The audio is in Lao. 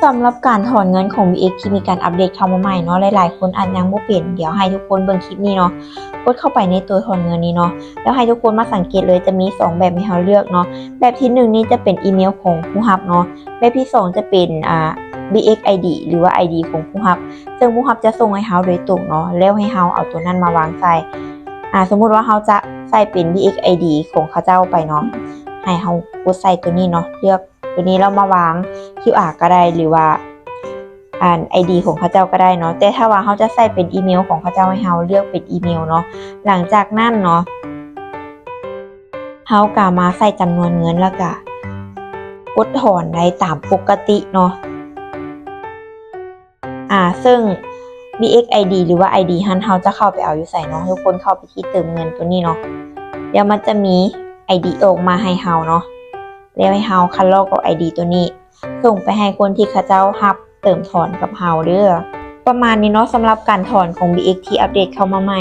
ສຳລັບການຖອນເງິນຂອງ ບີເອັກ ທີ່ມີການອັບເດດເຂົ້າມາໃໝ່ເນາະ, ຫຼາຍໆຄົນອາດຍັງບໍ່ເປັນ. ດຽວໃຫ້ທຸກຄົນເບິ່ງຄລິບນີ້ເນາະ, ກົດເຂົ້າໄປໃນໂຕຖອນເງິນນີ້ເນາະ, ແລ້ວໃຫ້ທຸກຄົນມາສັງເກດເລີຍ, ຈະມີສອງແບບໃຫ້ເຮົາເລືອກເນາະ. ແບບທີໜຶ່ງນີ້ຈະເປັນອີເມວຂອງຜູ້ຮັບເນາະ, ແບບທີສອງຈະເປັນ ອ່າ ບີເອັກ ໄອດີ ຫຼືວ່າ ໄອດີ ຂອງຜູ້ຮັບ, ເຊິ່ງຜູ້ຮັບຈະສົ່ງໃຫ້ເຮົາໂດຍຕົງເນາະ, ແລ້ວໃຫ້ເຮົາເອົາໂຕນັ້ນມາວາງໃສ່. ອ່າ ສົມມຸດວ່າເຮົາຈະໃສ່ເປັນ ບີເອັກ ໄອດີ ຂອງເຂົາເຈົ້າໄປເນາະ, ໃຫ້ເຮົາກົດໃສ່ໂຕນີ້ເນາະ, ເລືອກ ຕົວນີ້ ແລ້ວມາວາງ ຄິວອາ ກໍໄດ້ ຫຼືວ່າ ອັນ ໄອດີ ຂອງເຂົາເຈົ້າກໍໄດ້ເນາະ. ແຕ່ຖ້າວ່າເຮົາຈະໃສ່ເປັນອີເມວຂອງເຂົາເຈົ້າ ໃຫ້ເຮົາເລືອກເປັນອີເມວເນາະ. ຫຼັງຈາກນັ້ນເນາະ ເຮົາກໍມາໃສ່ຈຳນວນເງິນ ແລ້ວກໍກົດຖອນໄດ້ຕາມປົກກະຕິເນາະ. ອ່າ ເຊິ່ງ ບີເອັກ ໄອດີ ຫຼືວ່າ ໄອດີ ຫັ້ນ ເຮົາຈະເຂົ້າໄປເອົາຢູ່ໃສເນາະ? ທຸກຄົນເຂົ້າໄປທີ່ເຕີມເງິນຕົວນີ້ເນາະ, ແລ້ວມັນຈະມີ ໄອດີ ອອກມາໃຫ້ເຮົາເນາະ, ແລ້ວໃຫ້ເຮົາຄັດລອກເອົາ ໄອດີ ຕົວນີ້ ສົ່ງໄປໃຫ້ຄົນທີ່ເຂົາເຈົ້າຮັບເຕີມຖອນກັບເຮົາເດີ້. ປະມານນີ້ເນາະ ສຳລັບການຖອນຂອງ ບີເອັກ ທີ່ອັບເດດເຂົ້າມາໃໝ່.